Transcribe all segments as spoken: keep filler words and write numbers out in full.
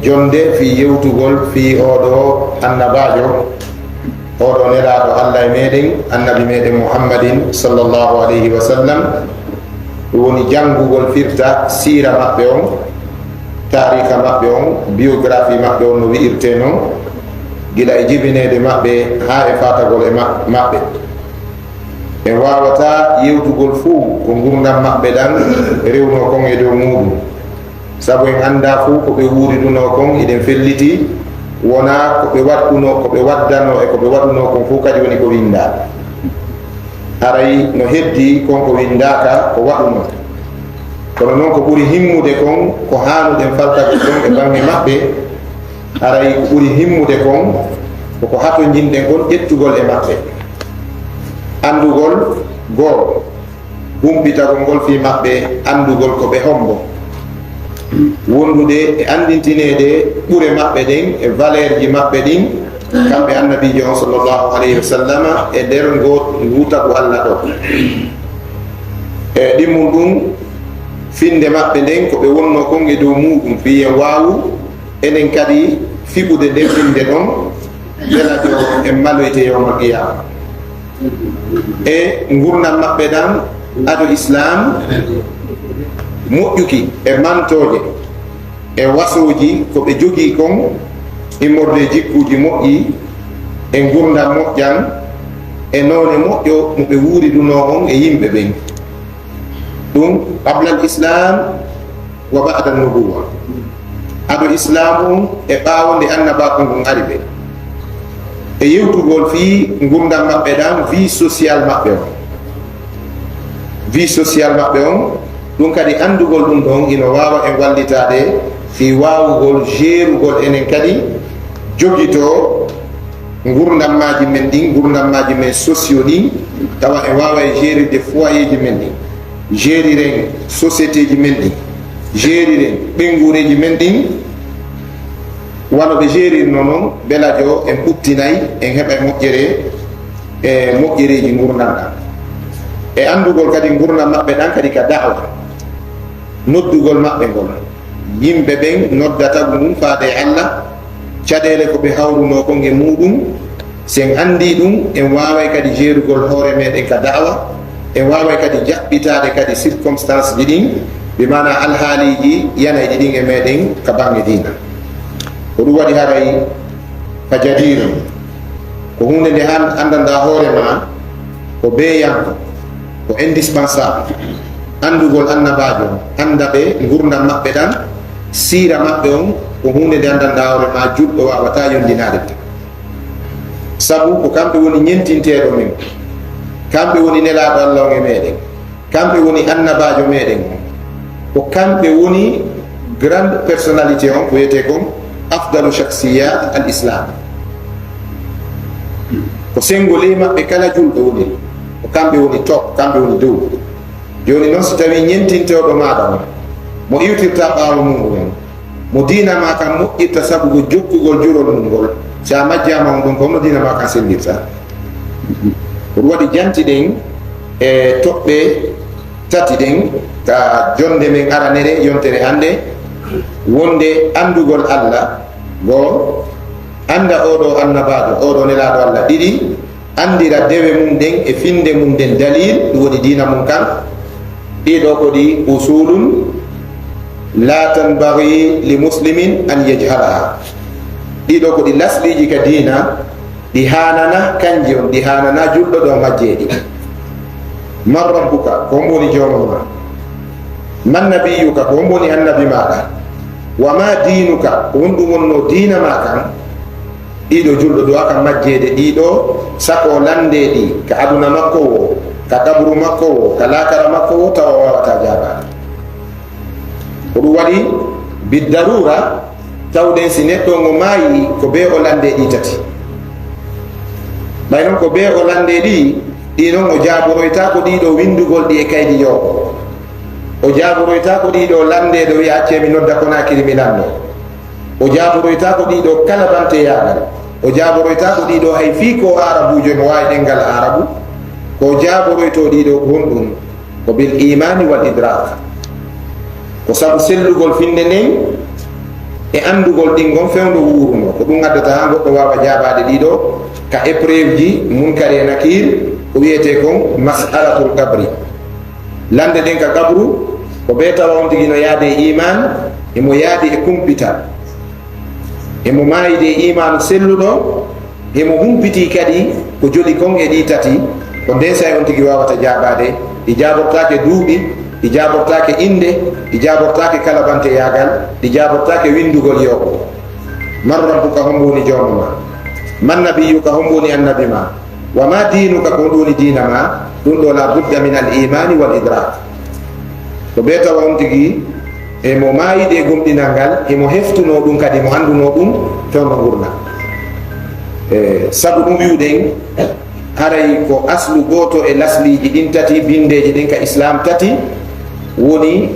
Jonde fii yewtugol fii oo ɗoo annabaajo, oo ɗoo nelaaɗo Allah e meɗen, annabi meɗen Muhammadin sallallahu alayhi wa sallam. Ɗum woni janngugol firta siira maɓɓe on, taariika maɓɓe on, biographie maɓɓe on no wi'irtee non, gila e jibineede maɓɓe haa e faatagol e ma-, maɓɓe. En waawataa yewtugol fuu ko ngurndan maɓɓe ɗan rewnoo kon e dow muuɗum. Sabu en anndaa fuu ko ɓe wuuridunoo kon, hiɗen felliti, wonaa ko ɓe waɗunoo, ko ɓe waddanoo e ko ɓe waɗunoo kon fuu kadi woni ko winndaa. Haray no heddii kon ko winndaaka ko waɗunoo. Kono non ko ɓuri himmude kon, ko haanuɗen faltagol kon e baŋŋe maɓɓe, haray ko ɓuri himmude kon, ko ko hatonjinɗen kon ƴettugol e maɓɓe. Anndugol goo, humpitagol ngol fii maɓɓe, anndugol ko ɓe hombo. Wondude e anndintineede ɓure maɓɓe ɗen e valeur ji maɓɓe ɗin, kamɓe Annabiijo on sallallahu alayhi wa sallama e nder ngo, ngu tagu Alla ɗoo. E ɗimmun ɗum, finnde maɓɓe nden, ko ɓe wonnoo kon e dow muuɗum, fii en waawu enen kadi fiɓude nden finnde ɗon, mbela yo en maloyte yawmal qiyaama. E ngurndan maɓɓe ɗan ado Islaam, moƴƴuki e mantooje e wasooji ko ɓe jogii kon, immorde e jikkuuji moƴƴi e ngurndan moƴƴan e noone moƴƴo mo ɓe wuuridunoo on e yimɓe ɓen. Ɗum qablal Islaam wa ba'da nubuwa. Ado Islaam on e ɓaawo nde annabaaku ngun ari ɓe. E yewtugol fii ngurndan maɓɓe ɗan, vie sociale maɓɓe on. Vie sociale maɓɓe on, ɗum kadi anndugol ɗum ɗon ino waawa en wallitaade fii waawugol jeerugol enen kadi jogitoo ngurndammaaji men ɗin, ngurndammaaji men sociaux ɗin, tawa en waawa e jeerirde foyeeji men ɗin, jeeriren sociétéji men ɗin, jeeriren ɓeynguureeji men ɗin, wano ɓe jeerirnoo non, mbela yo en ɓuttinay, en heɓay moƴƴere, e moƴƴereeji ngurndan ɗan. E anndugol kadi ngurndan maɓɓe ɗan kadi ka da'wa, noddugol maɓɓe ngol. Yimɓe ɓen noddata ɗum faade e Alla, caɗeele ko ɓe hawrunoo kon e muuɗum, si en anndii ɗum, en waaway kadi jeerugol hoore meɗen ka da'wa, en waaway kadi jaɓɓitaade kadi circonstance ji ɗin, bi maanaa alhaaliiji yanayɗi ɗin e meɗen ka baŋŋe diina. Ko ɗum waɗi haray fa jadiirun. Ko huunde nde han anndanɗaa hoore maa, ko beeyanko, ko indispensable. Anndugol annabaajo, annda ɓe, ngurndan maɓɓe ɗan, siira maɓɓe on, ko huunde nde anndanɗaa hoore maa, julɗo waawataa yondinaade ɗum. Sabu ko kamɓe woni ñentinteeɗo men, kamɓe woni nelaaɗo Alla on e meɗen. Kamɓe woni annabaajo meɗen on. Ko kamɓe woni grande personnalité on, ko wiyetee kon afdalu shakhsiyat al islam. Ko senngo ley maɓɓe kala julɗo woni. Ko kamɓe woni top, kamɓe woni dow. Jooni non, si tawii ñentintooɗo maaɗa on, mo iwtirta ɓaawo mum on, mo diina maa kan moƴƴirta sabu ko jokkugol jurol mum ngol, si a majjaama on ɗon, ko honno diina maa kan sellirta? Ko ɗum waɗi janti ɗen e toɓɓe tati ɗen ka jonde men aranere, yontere hannde, wonde anndugol Alla, goo, annda oo ɗoo annabaajo, oo ɗoo nelaaɗo Alla, ɗiɗi, anndira dewe mum ɗen e finnde mum ɗen, dalil, ɗum woni diina mum kan. Ɗii ɗoo ko ɗi usulun la tanbaghi li muslimin an yajhalaha. Ɗii ɗoo ko ɗi lasliiji ka diina, ɗi haanana kanji on, ɗi haanana julɗo ɗo majjeeɗi. Man rabbuka, ko hombo woni jooma ma? Man nabiyuka, ko hombo woni annabi maaɗa? Wa ma diinuka, ko honɗum wonnoo diina maa kan? Ɗii ɗoo julɗo duwaa kan majjeede, ɗii ɗoo sako o lanndee ɗi ka aduna makko woo, ka qabru makko woo, ka laakara makko woo, tawa o waawataa jaabaade. Ko ɗum waɗi biddaruura tawɗen si neɗɗo ngo maayi ko bee o lanndee ɗii tati. Ɓay non ko bee o lanndee ɗi, ɗii non o jaaboroytaako ɗii ɗoo winndugol ɗi e kaydi yoo. O jaaboroytaako ɗii ɗoo lanndee ɗo wi'a accee mi nodda Konaakiri mi lanndoo. O jaaboroytaako ɗii ɗoo kala banteyaagal. O jaaboroytaako ɗii ɗoo hay fii ko Aarabuujo no waawi ɗemngal Aarabu. Ko o jaaboroytoo ɗii ɗoo ko honɗum? Ko bil imaani wal idraak. Ko sabu sellugol finnde nden e anndugol ɗin ngon fewndo wuurunoo. Ko ɗum addata haa goɗɗo waawa jaabaade ɗiɗo ka épreuve ji Munkar e Nakiir, ko wiyetee kon mas'alatul qabri. Lande ɗen ka qabru, ko bee tawa on tigi no yaade e iman, emo yaadi e kumpita. Emo maayide e imaanu selluɗo, emo humpitii kadi ko joli kon e ɗii tati, ko nden saa'i on tigi waawata jaabaade. Ɗi jaabortaake duuɓi, ɗi jaabortaake innde, ɗi jaabortaake kalabanteyaagal, ɗi jaabortaake winndugol yooɓo. Man rabbuka, hombo woni jooma ma? Man nabiyuka, hombo woni annabi ma? Wa ma diinuka, ko honɗum woni diina ma? Ɗum ɗo la budda min al imani wal idrak. Ko bee tawa on tigi emo maayide e gomɗinal ngal, emo heftunoo ɗum kadi, mo anndunoo ɗum fewndo ngurndan. E, sabu ɗum wi'uɗen, haray ko aslu gooto e lasliiji ɗin tati, binndeeji ɗin ka Islaam tati, woni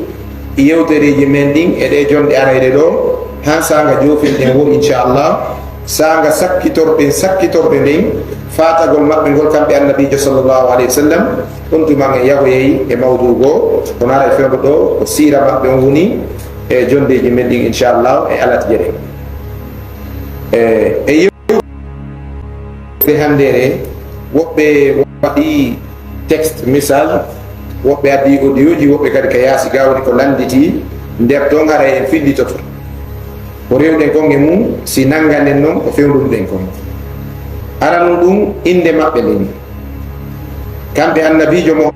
yewtereeji men ɗin e ɗee jonɗe arayɗe ɗoo, haa saanga joofinɗen woo, inchallah, saanga sakkitorɗen, sakkitorɗe nden faatagol maɓɓe ngol, kamɓe Annabiijo sallallahu alayhi wa sallam. On tuma en yahoyay e mawduu goo, kono haray fewndo ɗoo ko siira maɓɓe on woni e jonndeeji men ɗin, inchallah, e alat jeɗen. E, e yewte hanndere, woɓɓe waɗi texte, misal, woɓɓe addi audio ji, woɓɓe kadi ka yaasi ga woni ko lannditi nder ton, haray en fillitoto. Ko rewɗen kon e mum, si nannganen non ko fewndunɗen kon. Aranun ɗum, innde maɓɓe nden. Kamɓe Annabiijo mo,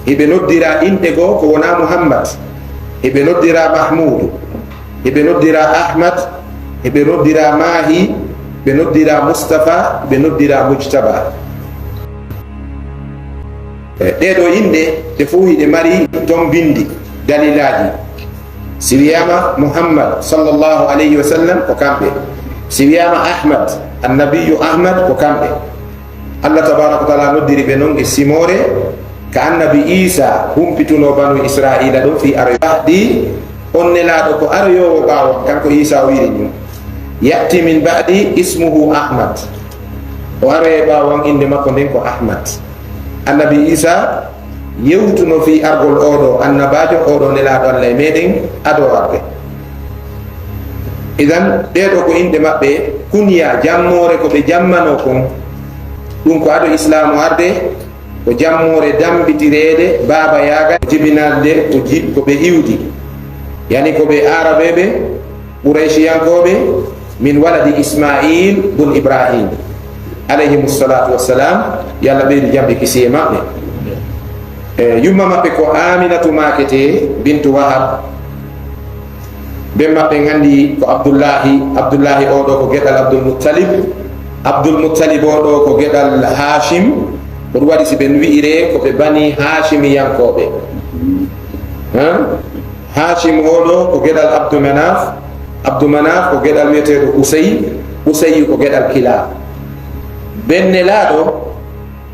hiɓe noddira innde goo ko wonaa Muhammad, hiɓe noddira Mahmuudu, hiɓe noddira Ahmad, hiɓe noddira Maahi, ɓe noddira Mustafa, ɓe noddira Mujtaba. E, ɗee ɗoo innde, ɗe fow hiɗe mari ton binndi, dalilaaji. Si wiyaama Muhammad sallallahu alayhi wa sallam, ko kamɓe. Si wiyaama Ahmad, Annabiijo Ahmad, ko kamɓe. Allah tabaaraka wa taala noddiri ɓe non e simoore ka Annabi Iisaa humpitunoo Banu Israa'iila ɗoo fii aroy ba'di, on nelaaɗo ko aroyoowo ɓaawo, kanko Iisaa o wi'i ɗum, "Ya'ti min ba'di ismuhu Ahmad." O aroyay ɓaawo an, innde makko nden ko Ahmad. Annabi Iisaa yewtuno fii argol oo ɗoo annabaajo, oo ɗoo nelaaɗo Allah e meɗen, adoo arde. Idan, ɗee ɗoo ko inɗe maɓɓe, kunya, jammoore ko ɓe jammanoo kon, ɗum ko ado Islaamu arde, ko jammoore dambitireede, Baaba Yaaga, jibinande ko ji-, ko ɓe iwdi, yani ko ɓe Aarabeeɓe, Qurayshiyankooɓe, min waladi Ismaa'iil bun Ibraahiim, alayhimu salaatu wassalaam, yo Allah ɓeydu jam e kisiyee maɓɓe. E, yumma maɓɓe ko Aaminatu Maakete bintu Wahab. Ben maɓɓe nganndi ko Abdullaahi, Abdullaahi oo ɗoo ko geɗal Abdul Muttalib, Abdul Muttalib oo ɗoo ko geɗal Haashim, ko ɗum waɗi si ɓe wi'iree ko ɓe Banii Haashimiyankooɓe. Haa? Haashim oo ɗoo ko geɗal Abdu Manaaf, Abdu Manaaf ko geɗal wi'eteeɗo Qusay, Qusay ko geɗal Kilaab. Ben Nelaaɗo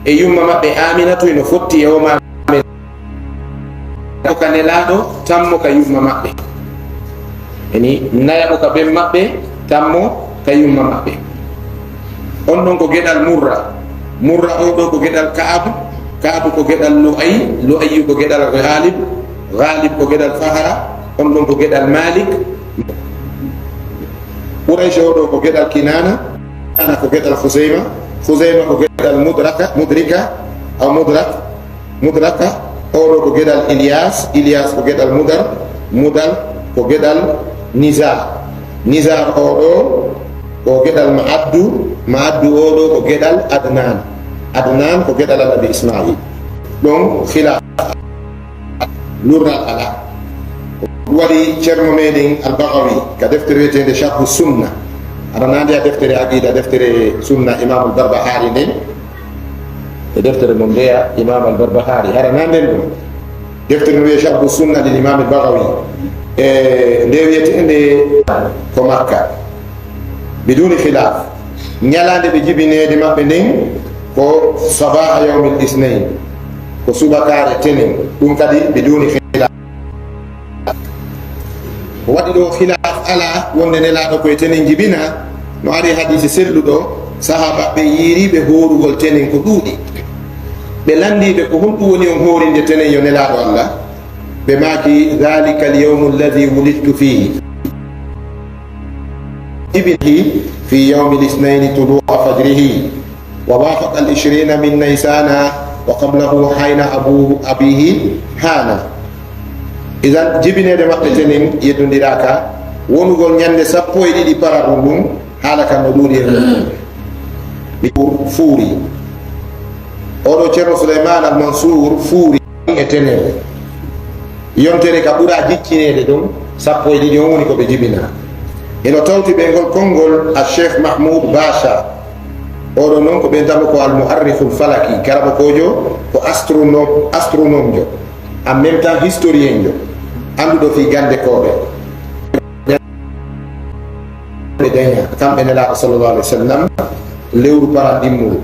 e yumma maɓɓe Aaminatu ino fotti e o ma-, ko ka Nelaaɗo, tammo ka yumma maɓɓe. Yani, nayaɓo ka ben maɓɓe, tammo ka yumma maɓɓe. On ɗon ko geɗal Murra. Murra oo ɗoo ko geɗal Ka'ab. Ka'ab ko geɗal Lu'ay. Lu'ay ko geɗal Ghalib. Ghalib ko geɗal Fahra. On ɗon ko geɗal Malik. Quraysh oo ɗoo ko geɗal Kinaana. Kinaana ko geɗal Khuzayma. Khuzayma ko geɗal Mudraka, Mudrika, aw Mudrak. Mudraka, oo ɗoo ko geɗal Ilyas, Ilyas ko geɗal Mudar, Mudar ko geɗal Nizar, Nizar oo ɗoo ko geɗal Ma'addu, Ma'addu oo ɗoo ko geɗal Adnan, Adnan ko geɗal Annabi Ismail. Ɗon khilaf, lurnal alaa. Ko ɗum waɗi Ceerno meɗen Al-Baghawi ka deftere wiyeteende Sharhu Sunna, aɗa nandi a deftere aqida, deftere sunna Imam Al-Barbahari nden, e deftere mum ndeya Imam Al-Barbahari, hara na nden ɗum. Deftere no wiye Sharhu Sunna lil Imam Al-Baghawi. E nde wiyeteende ko Makka. Biduni khilaf. Ñalaande ɓe jibineede maɓɓe nden ko sabaha yawmil isnayn. Ko subakaare tenen. Ɗum kadi biduni khilaf. Ko waɗi ɗoo khilaf alaa wonde Nelaaɗo ko e tenen jibinaa, no ari hadiisi selluɗo, sahaabaaɓe yiiriiɓe hoorugol tenen ko ɗuuɗi. Ɓe lanndiiɓe ko honɗum woni on hoorinde tenen yo Nelaaɗo Allah? Ɓe maaki, "Dhalika al-yawmu alladhi wulidtu fihi." جبنه في يوم الاثنين طلوع فجره، ووافق العشرين من نيسان، وقبله حين أبوه، أبيه هان. Idan, jibineede maɓɓe tenen yeddondiraaka, wonugol ñande sappo e ɗiɗi pararru ndun, haala kan no ɗuuɗi e mum. Mi fuuri. Oɗo Ceerno Suleymaan Al Mansuur fuuri e tenen. Yontere ka ɓura jiccineede ɗum, sappo e ɗiɗi on woni ko ɓe jibinaa. Hino tawti ɓe ngol konngol a Cheikh Mahmoud Bacha. Oɗo non ko ɓe tamo ko al muarrikhul falaki, karabokoojo, ko astrono-, astronomejo, en même temps historienjo, annduɗo fii gannde kooɓe. Ɓe daña, kamɓe Nelaaɗo sallallahu alaihi wasallam, lewru paran ɗimmuru.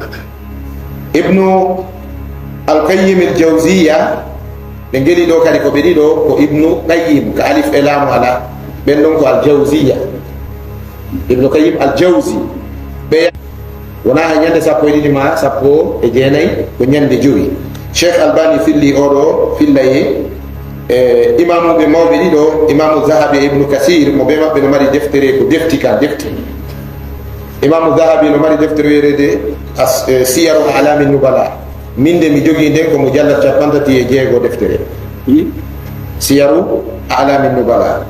Ibnu Al-Qayyim Al-Jawziyya, ɓe ngeli ɗo kadi ko ɓe ɗiɗo, ko Ibnu Qayyim, ka alif e laamu alaa, ɓen ɗon ko Al-Jawziyya. Ibnu Qayyim Al-Jawzi, ɓe wonaa hay ñande sappo e ɗiɗi maa sappo e jeenayi, ko ñande jowi. Cheikh Albani filli oɗo fillaye, e, imaamuɓe mawɓe ɗiɗo, Imaamu Zahabi e Ibnu Kasir, mo ɓe maɓɓe no mari deftere ko defti ka defti. Imaamu Zahabi no mari deftere wiyeteede as-, e, Siyaru A'lami Nubala. Min de mi jogii nden ko mujallad cappanɗe tati e jeego deftere. Siyaru A'lami Nubala.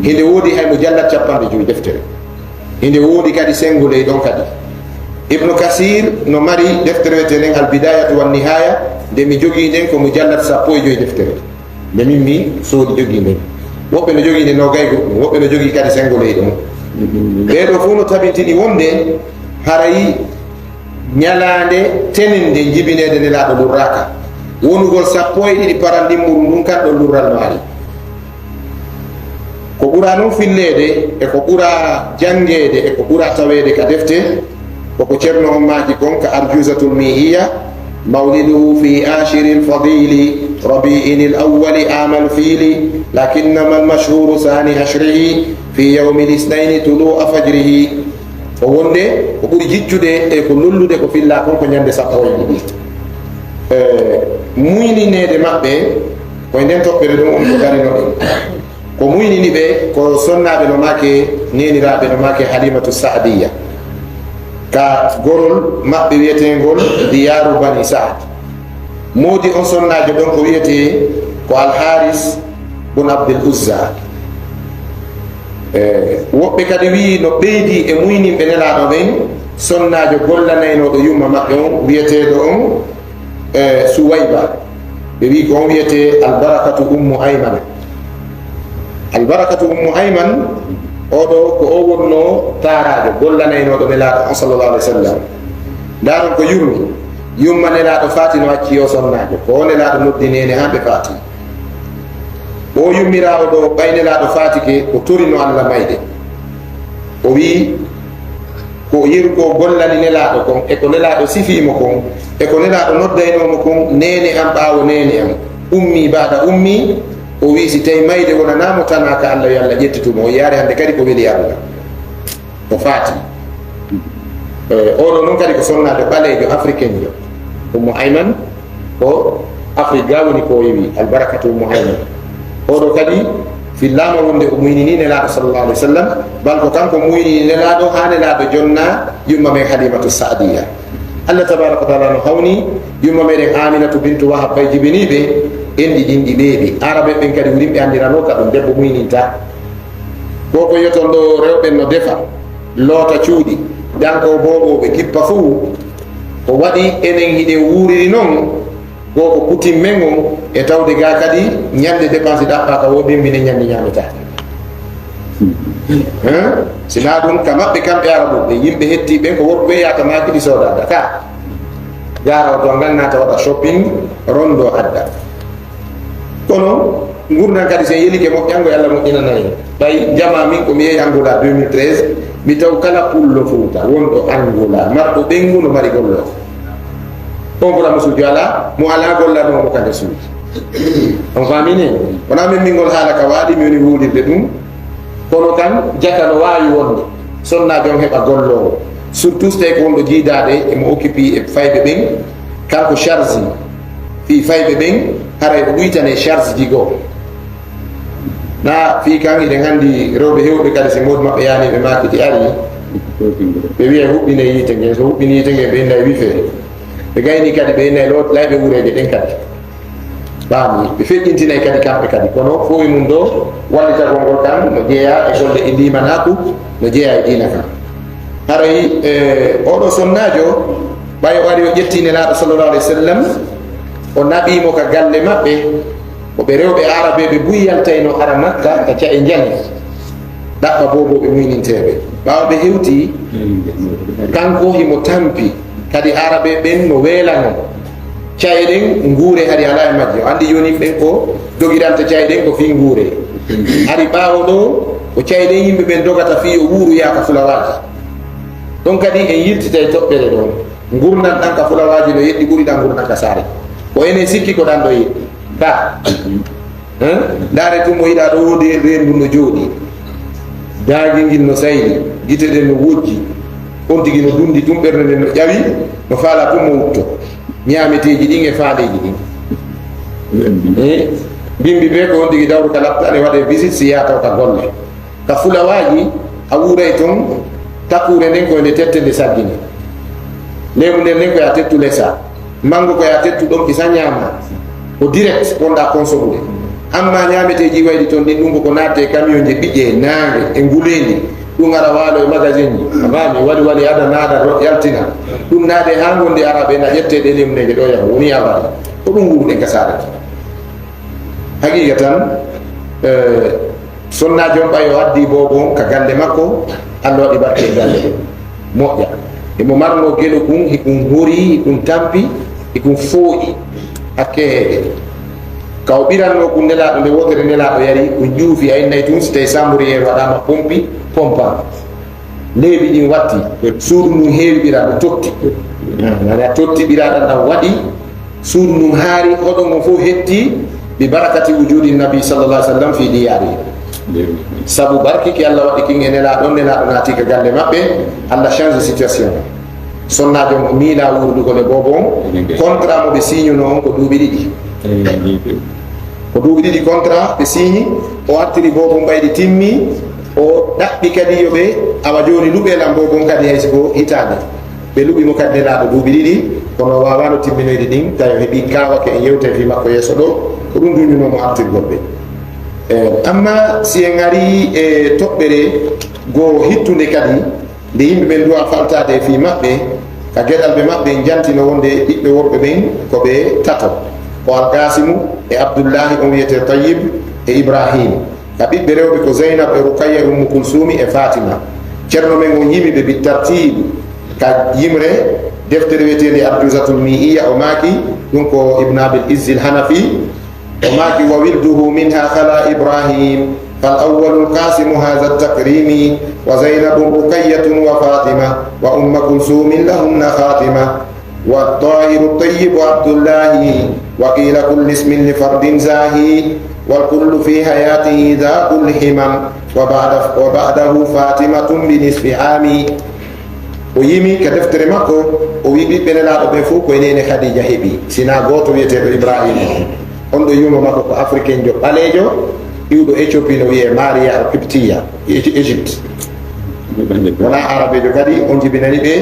Hinde woodi hay mujallad cappanɗe jowi deftere. Hinde woodi kadi senngo ley ɗon kadi. Ibnu Kasir no mari deftere wiyeteende nden Al Bidayatu wan Nihaya, nde mi jogii nden ko mujallad sappo e jowi deftere. Nde min mi soodi jogii nden. Woɓɓe no jogii nde noogay goɗɗum, woɓɓe no jogii kadi senngo ley ɗon. Ɓee ɗoo fof no tabintini wonde haray ñalaande tenende jibineede Nelaaɗo lurraaka. Wonugol sappo e ɗiɗi paran ɗimmuru ndun kan ɗon lurral maari. Ko ɓura non filleede e ko ɓura janngeede e ko ɓura taweede ka defte, ko ko Ceerno on maaki kon ka Arjuzatul Mihiya, مولده في عاشر الفضيل ربيع الأول عام الفيل، لكنما المشهور ثاني عشره في يوم الاثنين طلوع فجره. Ko wonde ko ɓuri jiccude e ko lollude ko fillaa kon ko ñande sappo e ɗiɗi. E, muynineede maɓɓe, ko e nden toɓɓere ɗum on ko darino ɗen. Ko muynini ɓe, ko sonnaaɓe no maake, neeniraaɓe no maake Halimatu Saadiya. Ka gorol maɓɓe wiyeteengol Diyaaru Bani Saad. Moodi on sonnaajo ɗon ko wiyetee ko Al-Haris bun Abdul Uzza. E, woɓɓe kadi wi'i no ɓeydi e muyninɓe Nelaaɗo ɓen, sonnaajo gollanaynooɗo yumma maɓɓe on wiyeteeɗo on, e, Suwayba. Ɓe wi'i ko on wiyetee Albarakatu Ummu Ayman. Albarakatu Ummu Ayman, oɗo ko o wonnoo taaraajo gollanaynooɗo Nelaaɗo on sallallahu alaihi wasallam. Ndaaron ko yurmi. Yumma Nelaaɗo faati no acci yo sonnaajo. Ko o Nelaaɗo noddi neene haa ɓe faati. O yummiraawo ɗo ɓay Nelaaɗo faatike, o torino Alla mayde. O wi'i, ko yeru ko gollani Nelaaɗo kon, e ko Nelaaɗo sifii mo kon, e ko Nelaaɗo noddaynoo mo kon, neene am ɓaawo neene am, ummi baada ummi, o wi'i, si tawi mayde wonanaa mo tanaa ka Alla, yo Alla ƴettitu mo. O yaari hannde kadi ko weli Alla. O faati. E, oɗo non kadi ko sonnaajo ɓaleejo africain jo. Ummu Ayman ko Afrique ga woni ko o yewi, Albarakatu Ummu Ayman. Oɗo kadi fillaama wonde o muynini Nelaaɗo sallallahu alaihi wasallam, bal ko kanko muynini Nelaaɗo haa Nelaaɗo jonna yumma men Halimatu Saadiya. Allah tabaraka wa taala no hawni yumma meɗen Aminatu bintu Wahab, ɓay jibinii ɓe, enɗi ɗin ɗi ɓeeɓi. Arabe ɓen kadi wurin ɓe anndirano ka ɗum debbo muyninta. Ko ko yoton ɗo rewɓe no defa, loota cuuɗi, danko boobooɓe kippa fuu. Ko waɗi enen hiɗen wuuriri non, goo ko kutin men on, e tawde gaa kadi ñande dépense ɗaɓɓaaka, wo ɗin minen ñande ñaametaake. Hein? Si naa ɗum ka maɓɓe kamɓe Arabu ɓe, yimɓe hetti ɓen ko worɓe yaata maakidi sooda Dakar. Gaara o to ngal naata waɗa shopping, rondo adda. Kono ngurndan kadi, si en yelike moƴƴango, yo Allah moƴƴinana en. Ɓay jamaa min ko mi yehi Angola deux mille treize, mi taw kala pullo Fuuta wonɗo Angola marɗo ɓeyngu no mari gollo. On ko musuujo alaa, mo alaa gollanoo mo ka nder suudu. On faamini? Wonaa min min ngol haala ka waali, mi woni wuulirde ɗum. Kono kan jaka no waawi wonde sonnaajo on heɓa golloowo. Surtout so tawi ko wonɗo jiidaade e mo occupé e fayɓe ɓen, kanko charge fii fayɓe ɓen, haray o ɗuytane charge ji goo. Na fii kan, hiɗen anndi rewɓe heewɓe kadi, si moodu maɓɓe yaani ɓe maakiti ari, ɓe wiya huɓɓinee yiite ngen. So huɓɓini yiite ngen, ɓe inna e wife. Ɓe gayni kadi, ɓe inna e lo-, layɓe wureeje ɗen kadi. Faami, ɓe feƴƴintinay kadi kamɓe kadi. Kono fof e mum ɗo, wallitagol ngol kan no jeyaa e golle e liimanaaku, no jeyaa e diina kan. Haray, e, oɗo sonnaajo, ɓay o ari o ƴetti Nelaaɗo sallallahu alaihi wasallam, o naɓii mo ka galle maɓɓe, ko ɓe rewɓe Arabeeɓe buy yaltayno ara Makka ka ca'e njani, ɗaɓɓa boobooɓe muyninteeɓe. Ɓaawo ɓe hewtii, kanko himo tampi, kadi Arabeeɓe ɓen no weelano. Ca'e ɗen nguure hari alaa e majje. O anndi jooni ɓen ko dogiranta ca'e ɗen ko fii nguure. Hari ɓaawo ɗo, ko ca'e ɗen yimɓe ɓen dogata fii yo wuuru yaaka fulawaaji. Ɗon kadi en yiltitay toɓɓere ɗon. Ngurndan ɗan ka fulawaaji no yeɗɗi ɓuri ɗan ngurndan ka saare. Ko enen sikki ko ɗan ɗo yeɗɗi. Ka. Hein? Ndaare tun mo yiɗaa ɗo wodi reendu no jooɗi. Daagel ngel no sayli, gite ɗen no wojji. On tigi no dundi tun, ɓernde nden no ƴawi, no faala tun mo wutto. Ñaameteeji ɗin e faandeeji ɗin. Eh, bimbi ɓe ko on tigi dawru ka laptaane waɗe visite si yaata ka golle. Ka fulawaaji, a wuuray ton, takuure nden ko nde tette nde saggine. Leemu nden nden ko ya tettu lesa. Mango ko ya tettu ɗon kisa ñaama. Ko direct wonɗaa consommude. Amma ñaameteeji wayɗi ton ɗin, ɗum ko ko naatte e camion je ɓiƴƴe naange e nguleendi. Ɗum ara waalo e magasin ji. A faami? Wali wali ada naada ro-, yaltina. Ɗum naade haa ngonde ara ɓe na ƴette ɗe leemu nde ɗo yaha. Woni a faami? Ko ɗum nguurɗen ka saare. Haqiiqa tan, eh, sonnaajo on ɓay o addi boobo on ka galle makko, Allah waɗi barke e galle on. Moƴƴa. Himo marno gelo kun, hiɗum hori, hiɗum tampi, hiɗum fooƴi. Hakke heede. Ka o ɓiranno kun Nelaaɗo, nde wootere Nelaaɗo yari, o juufi, a innay tun, si tawi samburiyeer waɗaama pompi, pompan. Leeɓi ɗin watti, suudu ndun heewi ɓira, ndu totti. Nana totti ɓira ɗan, ɗan waɗi, suudu ndun haari, hoɗo ngon fof hetti, bi barakati wujudi nabi sallallahu alaihi wasallam fi diyari. Sabu barki ki Allah waɗi kin e Nelaaɗo, Nelaaɗo naati ka galle maɓɓe, Allah change situation. Sonnaajo on o miila wuurdugol e boobo on, contrat mo ɓe signuno on ko duuɓi ɗiɗi. Ko duuɓi ɗiɗi contrat ɓe signi, o artiri boobo on ɓayɗi timmi, o ɗaɓɓi kadi yo ɓe awa jooni luɓe lan boobo on kadi hay si ko hitaande. Ɓe luɓi mo kadi Nelaaɗo duuɓi ɗiɗi, kono o waawaano timminoyde ɗin, tawi o heɓi kaawake en yewtay fii makko yeeso ɗo, ko ɗum duñunoo mo artirgol ɓe. Eh, amma si en arii e toɓɓere goo hittunde kadi, nde yimɓe ɓen duwa faltaade e fii maɓɓe, ka geɗalɓe maɓɓe en jantino wonde ɓiɓɓe worɓe ɓen ko ɓe tato, ko Alkasimu e Abdullahi on wiyetee Tayyib e Ibrahim. Ka ɓiɓɓe rewɓe ko Zeynab e Rukayya e Ummu Kulsumi e Fatima. Ceerno men on yimi ɓe bi tartiibi ka yimre deftere wiyeteende Arjuzatul Mi'iyya, o maaki, ɗum ko Ibn Abil Izzil Hanafi, o maaki, "Wa wilduhu minha khala Ibrahim, fal awwalul Qasimu hadha takrimi, wa Zaynabun Rukayyatun wa Fatima, wa Umma Kulsumin lahunna khatima." والطاهر الطيب عبد الله، وقيل كل اسم لفرد زاهي، والكل في حياته ذا كل همم، وبعد، وبعده فاطمة بنصف عام. O yimi ka deftere makko, o wi ɓiɓɓe Nelaaɗo ɓe fof ko e neene Khadija heɓi, sina gooto wiyeteeɗo Ibrahima. On ɗo yumma makko ko africain jo ɓaleejo, iwɗo Éthiopie, no wiyee Maria al Qibtiya, Égy-, Égypte. Wona arabeejo kadi, on jibinani ɓe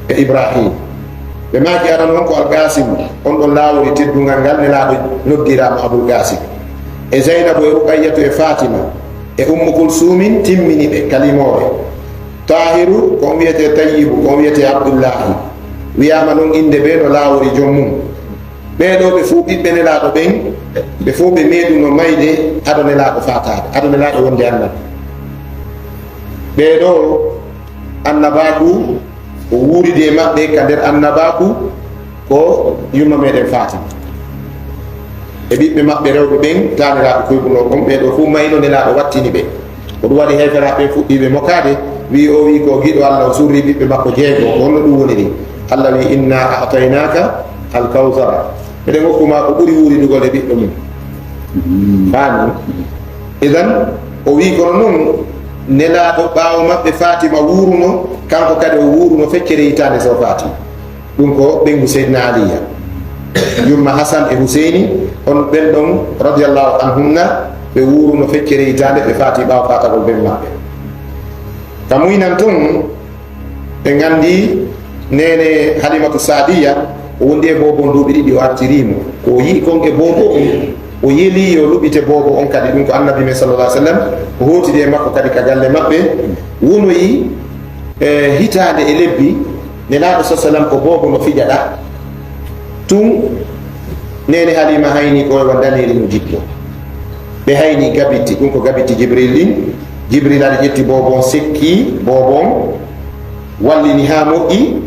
e Ibrahim. Ɓe maaki aran on ko Al Qasim, on ɗon laawol e teddungal ngal Nelaaɗo noddiraama Abul Qasim. E Zaynabu e Ruqayyatu e Fatima e Ummu Kulsumin timmini ɓe ka limoore. Tahiru ko on wiyetee Tayyibu, ko on wiyetee Abdullahi. Wiyaama non innde ɓe no laawori joom mum. Ɓee ɗoo ɓe fof ɓiɓɓe Nelaaɗo ɓen, ɓe fof ɓe meeɗuno mayde ado Nelaaɗo faataade, ado Nelaaɗo wonde annabi. Ɓee ɗoo annabaaku o wuuridi e maɓɓe ka nder annabaaku ko yumma meɗen Fatima. E ɓiɓɓe maɓɓe rewɓe ɓen, taaniraaɓe koyɓunoo kon, ɓee ɗoo fof mayno Nelaaɗo wattini ɓe. Ko ɗum waɗi heeferaaɓe ɓen fuɗɗii ɓe mokaade, wi'i o wi'i ko giɗo Allah, o surri ɓiɓɓe makko jeego. Ko honno ɗum woniri? Allah wi'i, "Inna a'taynaka al-kawthara." Miɗen hokku ma ko ɓuri wuuridugol e ɓiɓɓe mum. Faami? Idan, o wi'i kono non, Nelaaɗo ɓaawo maɓɓe Fatima wuuruno, kanko kadi o wuuruno feccere hitaande so faati. Ɗum ko ɓeyngu Seydina Aliya. Yumma Hasan e Huseyni, on ɓen ɗon, radiyallahu anhunna, Ɓe wuuru no feccere hitaande, ɓe faati ɓaawo faatagol ben maɓɓe. Ka muynan tun, ɓe nganndi neene Halimatu Saadiya, o wondi e boobo on duuɓi ɗiɗi, o artirii mo. Ko o yi'i kon e boobo on, o yeli yo luɓite boobo on kadi. Ɗun ko Annabi men, sallallahu alaihi wasallam, o hootidi e makko kadi ka galle maɓɓe, wonoyi, e, hitaande e lebbi, Nelaaɗo, sallallahu alaihi wasallam, ko boobo no fija ɗa. Tun neene Halima hayni ko wa daniri no jippo. Ɓe hayni gabitti, ɗun ko gabitti Jibril ɗin. Jibril ari ƴetti boobo on, sekki boobo on, wallini haa moƴƴi,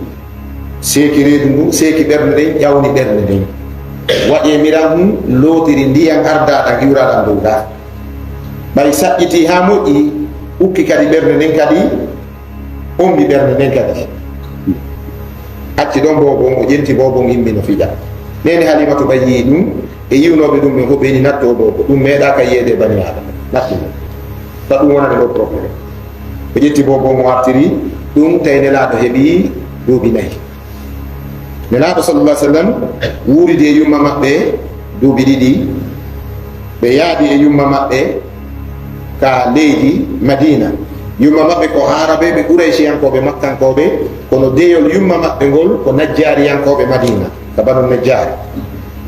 seeki reedu ndun, seeki ɓernde nden, ƴawni ɓernde nden. Waɗi e miran hun, lootiri ndiyan ardaaɗan, iwraɗan dow ɗa. Ɓay saƴƴiti haa moƴƴi, ukki kadi ɓernde nden kadi, ombi ɓernde nden kadi. Acci ɗon boobo on, o ƴenti boobo on, immi no fija. Neene Halimatu ɓay yi'i ɗun, e yi'unooɓe ɗun ɓen fow ɓe ni natto boobo, ɗun meeɗaa ka yi'eede e banii Aadama. Natti mo. Ka ɗun wonani ɗon problème. O ƴetti boobo on, o artiri ɗun, tawi Nelaaɗo heɓi duuɓi nayi. Nelaaɗo, sallallahu alaihi wasallam, wuuridi e yumma maɓɓe duuɓi ɗiɗi. Ɓe yaadi e yumma maɓɓe ka leydi Madiina. Yumma maɓɓe ko Aarabeeɓe Qurayshiyankooɓe Makkankooɓe, kono deyol yumma maɓɓe ngol ko Najjaariyankooɓe Madiina, ka Banu Najjaar.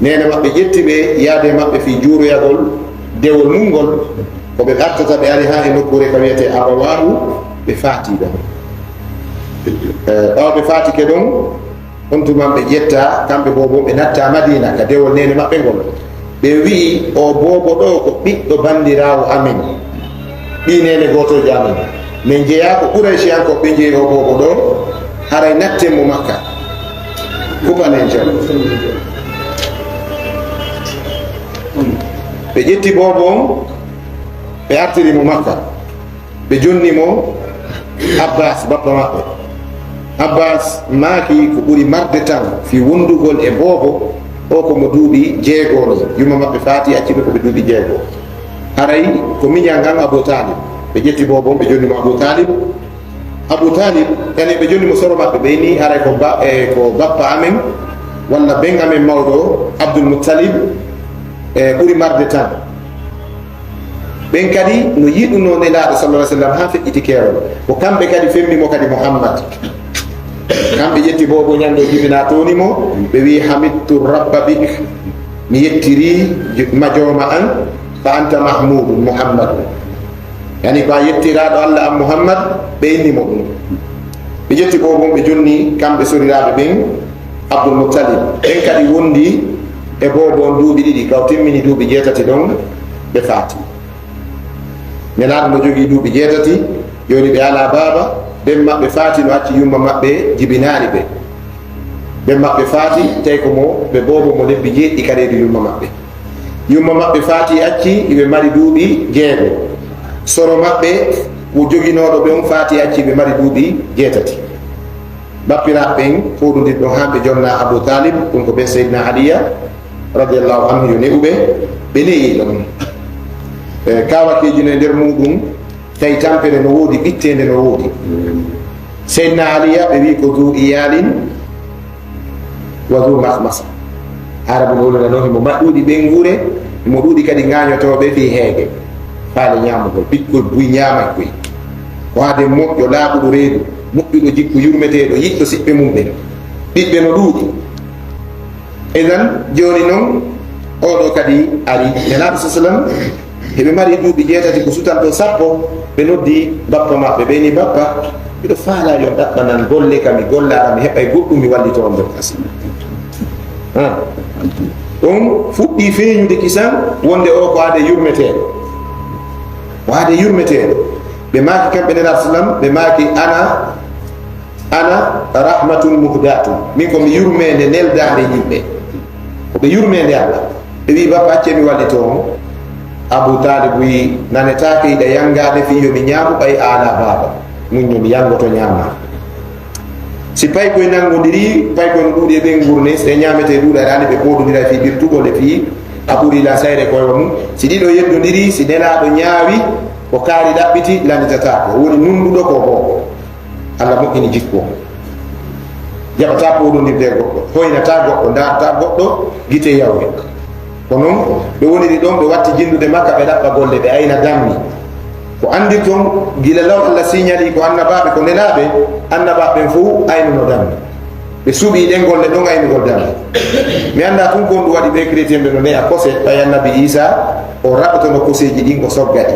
Neene maɓɓe ƴetti ɓe yaade maɓɓe fii juuroyagol dewol mun ngol, ko ɓe artata, ɓe ari haa e nokkuure ka wi'etee Abawaahu, ɓe faati ɗon. Eh, ɓaawo ɓe faatike ɗon, on tuma ɓe ƴetta, kamɓe boobo ɓe natta Madiina ka dewol neene maɓɓe ngol. Ɓe wi'i, "O boobo ɗoo ko ɓiɗɗo bandiraawo amen, ɓii neene gootoojo amen. Men jeyaa ko Qurayshiyankooɓe ɓe jeyi o boobo ɗoo, haray natten mo Makka. Kupanen jam." Ɓe ƴetti boobo on, ɓe artiri mo Makka. Ɓe jonni mo Abbas, bappa maɓɓe. Abbas maaki ko ɓuri marde tan fii wondugol e boobo o ko mo duuɓi jeego ni. Yumma maɓɓe faati, acci ɓe ko ɓe duuɓi jeego. Haray ko miñan an Abu Talib. Ɓe ƴetti boobo on, ɓe jonni mo Abu Talib. Abu Talib, yani ɓe jonni mo soro maɓɓe, ɓe ni haray ko ba-, e, ko bappa amen, walla ben amen mawɗo, Abdul Muttalib, e, ɓuri marde tan. Ɓen kadi no yiɗunoo Nelaaɗo, sallallahu alaihi wasallam, haa feƴƴiti keerol. Ko kamɓe kadi fembi mo kadi Muhammad. Kamɓe ƴetti boobo ñande o jibinaa, tooni mo, ɓe wi'i, "Hamidtu Rabba bik." Mi yettirii ma jooma an, "fa anta Mahmudun Muhammadun." Yani ko a yettiraaɗo Allah an Muhammad, ɓe inni mo ɗum. Ɓe ƴetti boobo on, ɓe jonni kamɓe soriraaɓe ɓen, Abdul Muttalib. Ɓen kadi wondi e boobo on duuɓi ɗiɗi, ka o timmini duuɓi jeetati ɗon, ɓe faati. Nelaaɗo no jogii duuɓi jeetati, jooni ɓe alaa baaba, ben maɓɓe faati no acci yumma maɓɓe jibinaali ɓe. Ben maɓɓe faati, tawi ko mo ɓe boobo mo lebbi jeeɗiɗi ka reedu yumma maɓɓe. Yumma maɓɓe faati acci iɓe mari duuɓi jeego. Soro maɓɓe ko joginooɗo ɓe on faati acci iɓe mari duuɓi jeetati. Bappiraaɓe ɓen fowɗondir ɗon haa ɓe jonna Abu Talib, ɗum ko ɓen Seydina Aliya radiyallahu anhu yo ne'u ɓe, ɓe ne'i ɗon. E, kaawakeeji no e nder muuɗum, tawi tampere no woodi, ɓitteende no woodi. Seydina Aliya ɓe wi'i ko zu iyalin wa zu makhmasa. Arabu no wolwananoo himo ma-, ɗuuɗi ɓeynguure, himo ɗuuɗi kadi ŋaañotooɓe fii heege. Faale ñaamugol, ɓikkoy buy ñaamay koy. Ko haade moƴƴo, laaɓuɗo reedu, moƴƴuɗo jikku, yurmeteeɗo, yiɗɗo siɓɓe mum ɓen. Ɓiɓɓe no ɗuuɗi. Idan, jooni non, oo ɗoo kadi ari. Nelaaɗo sa sallam, heɓe mari duuɓi jeetati, ko sutantoo sappo, ɓe noddi bappa maɓɓe, ɓe ni, "Bappa, miɗo faalaa yo on ɗaɓɓanan golle ka mi gollaaka, mi heɓay goɗɗum mi wallitoo on nder kasi." Ha. Ɗum fuɗɗii feeñude kisan, wonde oo ko haade yurmeteeɗo. Ko haade yurmeteeɗo. Ɓe maaki kamɓe Nelaaɗo sallam, ɓe maaki, "Ana, ana rahmatun muhdatun." Min ko mi yurmeende neldaande yimɓe. Ko ɓe yurmeende Allah. Ɓe wi'i, "Bappa, accee mi wallitoo on." Abu Talib wi'i, "Nanetaake hiɗa yanngaade fii yo mi ñaamu ɓay a alaa baaba. Muññu mi yanngoto ñaama." Si paykoy nanngondirii, paykoy no ɗuuɗi e ɓeynguure, si ɗe ñaametee ɗuuɗi, aɗa anndi ɓe pooɗondiray fii ɓirtugol e fii a ɓurii lan sayre koywa mum. Si ɗiɗo yeddondirii, si Nelaaɗo ñaawi, ko kaari ɗaɓɓiti, lannitataako. Woni nunnduɗo ko boo. Allah moƴƴini jikku on. Jaɓataa pooɗondirde e goɗɗo, hoynataa goɗɗo, ndaartaa goɗɗo gite yawre. Ko noon ɓe woniri ɗoon, ɓe watti jinndude Makka, ɓe ɗaɓɓa golle, ɓe ayna dammi. Ko anndirton, gila law Allah siñalii ko annabaaɓe, ko nelaaɓe, annabaaɓe ɓen fof aynuno dammi. Ɓe suɓii ɗen golle ɗon aynugol dammi. Mi anndaa tun ko honɗum waɗi ɓee chrétien ɓe no ne'a kose, ɓay annabi Iisaa o raɓotono koseeji ɗin, o sogga ɗi.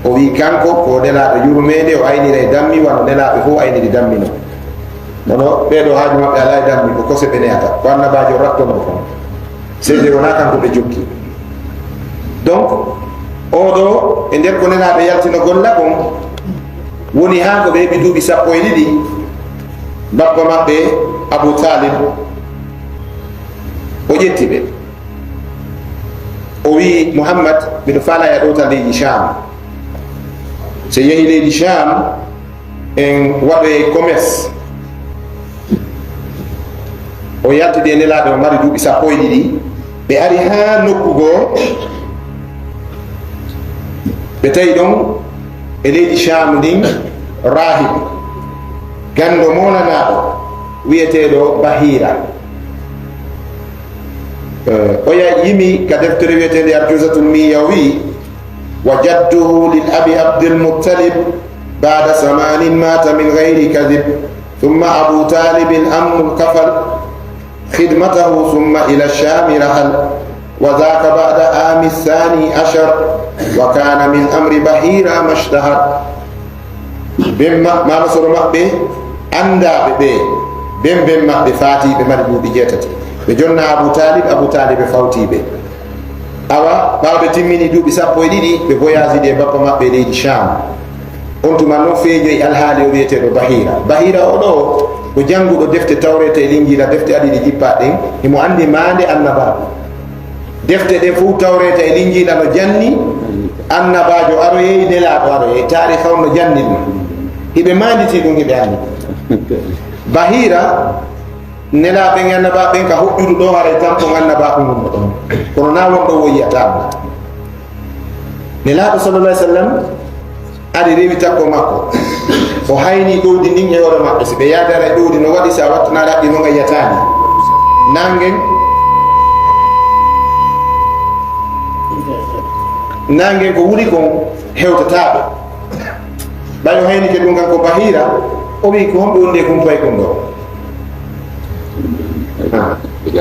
O wi'i kanko ko nelaaɗo yurmeende, o ayniray dammi wano nelaaɓe fof ayniri dammi non. Kono ɓee ɗoo haaju maɓɓe alaa e dammi, ko kose ɓe ne'ata, ko annabaajo rattonoo kon. Seydi wonaa kanko ɓe jokki. Donc, oo ɗoo, e nder ko nelaaɓe yaltino golla kon, woni haa ko ɓe heɓi duuɓi sappo e ɗiɗi, bappa maɓɓe Abu Talib, o ƴetti ɓe. O wi'i, "Muhammad, miɗo faalaa yo a ɗowta leydi Sham. So a yehii leydi Sham, en waɗoyay commerce." O yaltidi e nelaaɗo, o mari duuɓi sappo e ɗiɗi. Ɓe ari haa nokku goo, ɓe tawi ɗon e leydi Sham ndin raahib, ganndo moonanaaɗo wi'eteeɗo Bahira. Eh, oya yimi ka deftere wi'eteende Arjuzatul Miya, o wi'i, "وجده للأب عبد المطلب بعد ثمان مات من غير كذب، ثم أبو طالب العم الكفل خدمته ثم إلى الشام رحل، وذاك بعد عام الثاني عشر، وكان من أمر بحيرة ما اشتهر." Ben ma-, maama soro maɓɓe anndaaɓe ɓe, ben ben maɓɓe faatiiɓe mari duuɓi jeetati. Ɓe jonna Abu Talib, Abu Talib e fawtii ɓe. Awa, ɓaawo ɓe timmini duuɓi sappo e ɗiɗi, ɓe voyagidi e bappa maɓɓe e leydi Sham. On tuma non feeñoyi alhaali o wi'eteeɗo Bahira. Bahira o ɗoo ko jannguɗo defte Tawreeta e Linjiila, defte ɗiɗi jippaaɗe ɗen, himo anndi maande annabaaɓe. Defte ɗen fof, Tawreeta e Linjiila, no janni annabaajo aroyey, nelaaɗo aroyey, taariika on no janni ɗum. Hiɓe maanditi ɗum, hiɓe anndi. Bahira, nelaaɓe ɓen e annabaaɓe ɓen ka hoɗɗudu ɗoo, haray tampon annabaaku ngun no ɗon. Kono naa won ɗo o yi'ataa mo. Nelaaɗo, sallallahu alaihi wasallam, ari rewi takko makko. O hayni ɗowdi ndin e hoore maɓɓe. Si ɓe yaadaray ɗowdi, no waɗi si a wattanaali haqqi, no ngayyataani. Naangen, naangen ko wuli kon hewtataa ɓe. Ɓay o haynike ɗum kanko Bahira, o wi'i, "Ko homɓe woni e kumpay kon ɗoo?"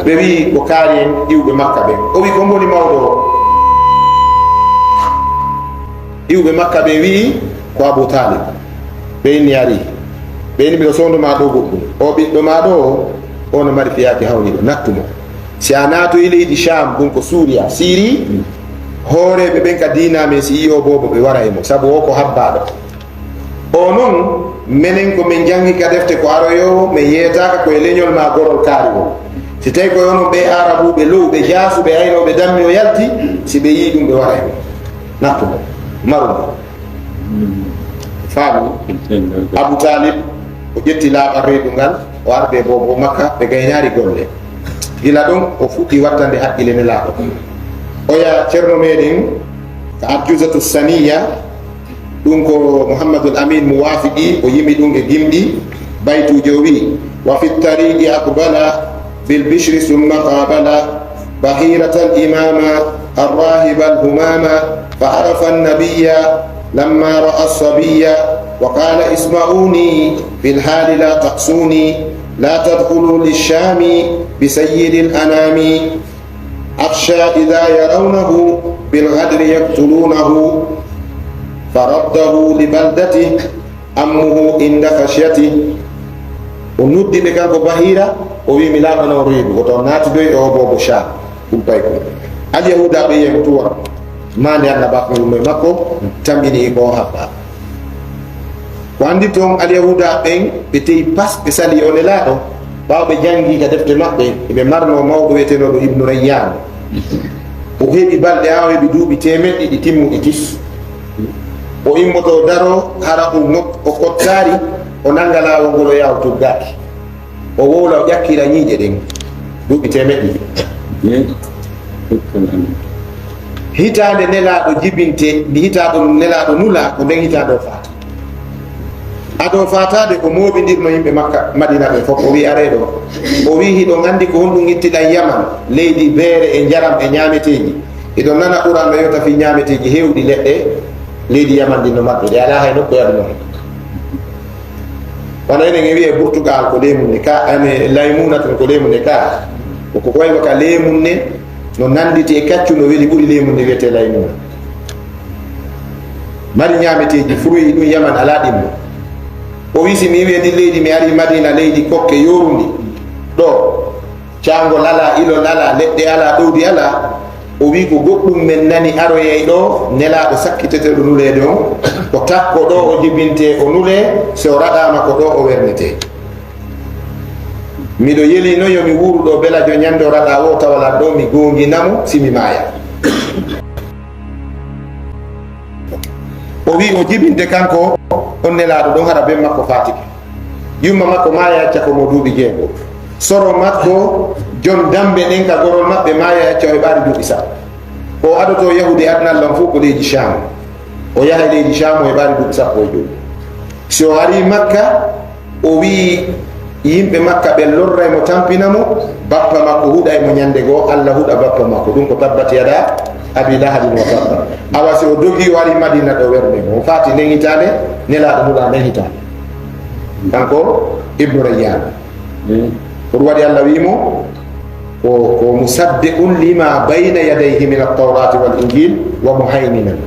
Ɓe wi'i, "Ko kaari en iwɓe Makka ɓen." O wi'i, "Ko hombo woni mawɗo o?" Iwɓe Makka ɓe wi'i, "Ko Abu Talib." Ɓe inni, "Ari." Ɓe inni, "Miɗo soondo ma ɗo goɗɗum. O ɓiɗɗo ma ɗo, o no mari fiyaake hawniiɗo, nattu mo. Si a naatoyi leydi Sham, ɗum ko Suuriya, Siri, hooreeɓe ɓen ka diina men, si yi'o boobo, ɓe wara e mo, sabu o ko habbaaɗo." O non, menen ko men jangi ka defte ko aroyoowo, men yeetaaka ko e leñol maa gorol kaari woo. Si tawi ko e onon ɓee Aarabuuɓe lowɓe, jaasuɓe, aynooɓe dammi o yalti, si ɓe yi'i ɗum, ɓe waray mo. Nattu mo, maru mo. Faami? Abu Taalib, o ƴetti laaɓal reedu ngal, o arde boobo Makka, ɓe gaynaari golle. Gila ɗon, o fuɗɗi wattande haqqille Nelaaɗo. Oya Ceerno meɗen, ka Arjuzatu Saniya, ɗum ko Muhammadul Amin Muwafiqi, o yimi ɗum e gimɗi, baytuuji o wi'i, "وفي الطريق أقبل بالبشر ثم قابل بحيرة الإمام الراهب الهمام، فعرف النبي لما رأى الصبي، وقال: اسمعوني في الحال لا تقصوني، لا تدخلوا للشام بسيد الأنام." أخشى إذا يرونه بالغدر يقتلونه، فرده لبلدته عمه عند خشيته. O noddi ɓe kanko Bahira, o wi'i, "Mi laaɓana on reedu, ko toon naatidoy e o boobo Sham, ɗum pay ko." Alyahuuda ɓe yehi tuwa, maande Annabaaku yumma e makko, tamƴini ko o habba. Ko anndi toon Alyahuuda ɓen, ɓe te'i pas, ɓe sali o Nelaaɗo, ɓaawo ɓe janngi ka defte maɓɓe, ɓe marno mawɗo wi'etenooɗo Ibnu Rayyan. O heɓi balɗe haa o heɓi duuɓi teemeɗɗe ɗiɗi timmuɗi tis. O immoto o daro, hara o ŋot-, o kottaari, o nannga laawol ngol o yaha o tuggaaki. O wowla, o ƴakkira ñiiƴe ɗen duuɓi teemeɗɗe ɗiɗi. Hitaande Nelaaɗo jibinte, ndi hitaande Nelaaɗo nula, ko nden hitaande o faati. Ado faataade ko mooɓindirno yimɓe Makka, Madina ɓe fof, o wi'i, "Aree ɗo." O wi'i, "Hiɗon anndi ko honɗum ittiɗan Yaman, leydi beere e njaram e ñaameteeji? Hiɗon nana Qur'an no yewta fii ñaameteeji heewɗi leɗɗe leydi Yaman ɗin no maɓɓe, ɗe alaa hay nokku e aduna on." Wano enen en wi'e Burtugal ko leemun ne ka, ane Laymuna tun ko leemun ne ka. Ko ko koy ka leemun ne no nannditi e kaccu no weli ɓuri leemun ne wi'etee Laymuna. Mari ñaameteeji, fruit ɗum Yaman alaa ɗimmo. O wi'i, "Si mi iwi e ndin leydi, mi ari Madina, leydi kokke yoorundi. Ɗo, caango alaa, ilol alaa, leɗɗe alaa, ɗowdi alaa." O wi'i, "Ko goɗɗum men nani aroyay ɗo, Nelaaɗo sakkiteteeɗo nuleede on, ko takko ɗo o jibintee o nulee, si o raɗaama ko ɗo o wernetee. Miɗo yeli no yo mi wuuru ɗo belajo ñande o raɗa o tawa lan ɗo, mi goongina mo, si mi maaya." O wi'i o jibinte kanko on Nelaaɗo ɗon hara ben makko faatike. Yumma makko maaya acca ko mo duuɓi jeego. Soro makko jon dambe ɗen ka gorol maɓɓe maaya acca o heɓaali duuɓi sappo. Ko o adotoo yahude aduna lan fof ko leydi Sham. O yahay leydi Sham o heɓaali duuɓi sappo e jowi. Si o ari Makka, o wi'i yimɓe Makka ɓe lorray mo, tampina mo, bappa makko huɗay mo ñande goo, Alla huɗa bappa makko. Ɗum ko tabbat yada Abi Lahabin wa tabba. Awa si o dogi o ari Madina ɗo wernde mo, o faati nden hitaande, Nelaaɗo nula nden hitaande. Kanko Ibnu Rayyan. Ko ɗum waɗi Alla wi'i mo, ko, ko musaddiqun lima bayna yadayhi min at-tawrati wal injil wa muhaiminan.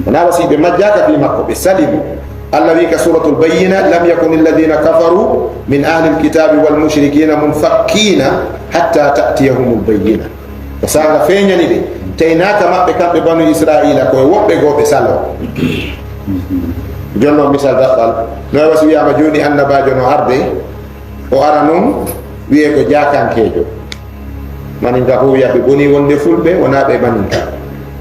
Wonaa wasi ɓe majjaaka fii makko, ɓe sali mo. Alla wi'i ka Suratul Bayyina, "Lam yakuni alladhina kafaru min ahli alkitabi wal mushrikina munfakkina hatta ta'tiyahumul bayyina." Ko saanga feeñani ɓe, teynaaka maɓɓe kamɓe Banu Israila, ko e woɓɓe goo ɓe saloo. Jonno misal daɓɓal, no e wasi wi'aama jooni annabaajo no arde, o ara non wi'ee ko jaakankeejo. Maninka fof wi'a ɓe boni wonde fulɓe, wonaa ɓe maninka.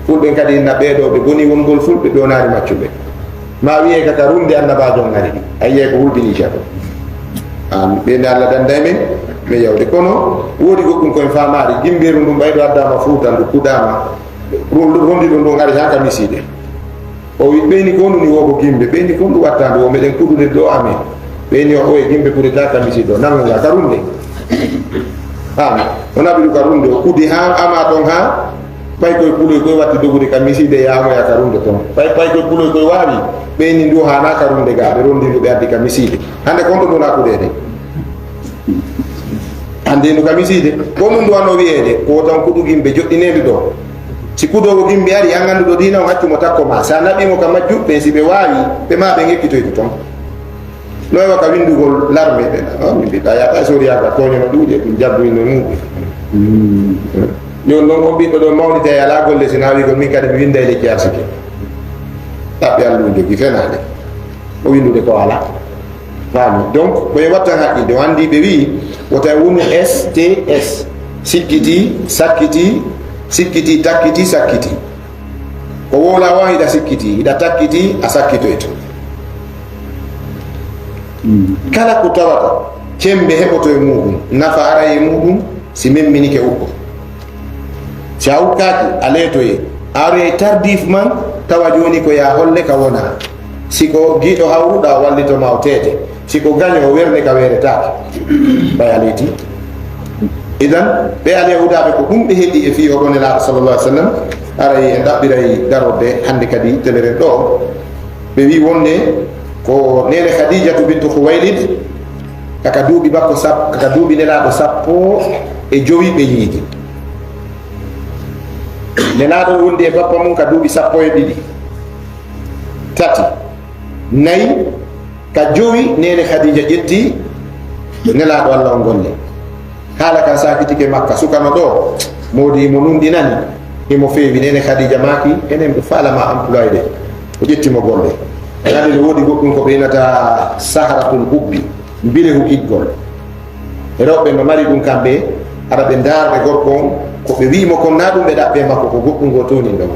Fulɓe kadi inna ɓee ɗoo ɓe boni wongol fulɓe, ɓe wonaali maccuɓe. Ma wi'ee ka, ka runde annabaajo on ari. A yi'ay ko hulɓinii ka ɗo. Aan, ɓe nde Alla danda e men, men yawde. Kono woodi goɗɗum ko en faamaali, gimbeeru ndun ɓay ɗo addaama Fuuta, ndu kuɗaama. Ru-, ru-, rundi ɗum ɗum ari haa ka misiide. O wi, "Ɓeyni ko ndu ni wo ko gimbe, ɓeyni ko ndu watta ndu wo meɗen kuɗude ɗo amen." Ɓeyni o, "Oye gimbe kuɗeta ka misiide ɗo, nangu nga ka runde." Aan, o naɓi ɗum ka runde, o kuɗi haa ama ɗon haa Pay koye puloy koye watti dogude ka misiide yaamoya ka runde ton. Pay, pay koye puloy koye waawi, ɓeyni ndu haanaa ka runde ga, ɓe rondi ndu ɓe addi ka misiide. Hannde kon ɗo ɗon akkudeede. Hannde ndu ka misiide. Ko ɗum ndu wano wiyeede, ko tan kuɗu gimbe joɗɗineede ɗo. Si kudoowo gimbe ari, an annduɗo diina on accu mo takko ma. Sa naɓi mo ka majju, ɓen si ɓe waawi, ɓe ma ɓe ekkitoyto ton. No e waka winndugol larme ɓen. Ah, min mbiɗa yaata e soriyaaka tooño no ɗuuɗi e ɗum jaggu ino muɗum. Jooni noon on ɓiɗɗo ɗo mawnita e alaa golle si naawii gol min kadi mi winnda e lekki arsike. Ɗaɓɓe Alla ɗum jogii fenaande. O winndude ko alaa. Faami. Donc, ko e wattan haqqilde. O anndi ɓe wii, wota e wonu S T S. Sikkiti, sakkiti, sikkiti, takkiti, sakkiti. Ko wowla o hiɗa sikkiti, hiɗa takkiti, a sakkitoyto. Kala ko tawata cembe heɓoto e muɗum, nafa ara e muɗum, si memminike ukko. Si a ukkaaki, a leetoye. A aroye tardif man, tawa jooni ko ya holle ka wona. Si ko giɗo hawruɗa, o wallito ma o teete. Si ko gaño, o werne ka weeretaake. Ɓay a leeti. Idan, ɓe Alyahuudaaɓe ko ɗum ɓe heɗi e fii oɗo Nelaaɗo sallallahu alaihi wasallam. Aray en ɗaɓɓiray darorde hannde kadi teleren ɗo. Ɓe wii wonde ko neene Khadijatu bintu Khuwaylid, kaka duuɓi makko sap-, kaka duuɓi Nelaaɗo sappo e jowi ɓe yiidi. Nelaaɗo wondi e bappa mum ka duuɓi sappo e ɗiɗi, tati, nayi, ka jowi, neene Khadija ƴetti Nelaaɗo Alla on golle. Haala kan saakitike Makka, sukano ɗo, moodi himo nunɗinani, himo feewi. Neene Khadija maaki, enen ɓe faalama employé de. O ƴetti mo golle. Kadi no woodi goɗɗum ko ɓe inata sahratul hubbi, mbilehu giggol. Rewɓe no mari ɗum kamɓe, aɗa ɓe ndaarɓe gorko on, ko ɓe wi'i mo kon na ɗum ɓe ɗaɓɓe makko, ko goɗɗum ngo towninɗo mo.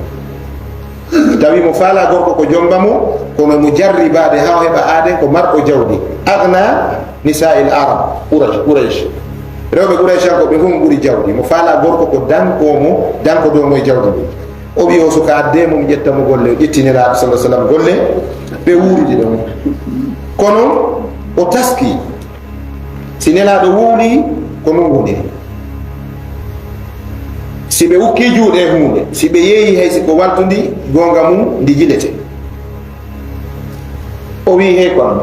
Tawi mo faala gorko ko jomba mo, kono mo jarribaade haa o heɓa aaden ko marɗo jawdi. Agna nisa'il Arab, Quraysh, Quraysh. Rewɓe Quraysh an ko ɓe fof ɓuri jawdi. Mo faala gorko ko danko mo, danko dow mo e jawdi mum. O wi o suka adde mo mi ƴetta mo golle, o ƴetti Nelaaɗo sallallahu alaihi wasallam golle, ɓe wuuridi ɗon. Kono o taski, si Nelaaɗo wowli, ko non woniri. Si ɓe ukki juuɗe huunde, si ɓe yeeyi hay si ko waltundi, goonga mum ndi jilete. O wi, hey ko am,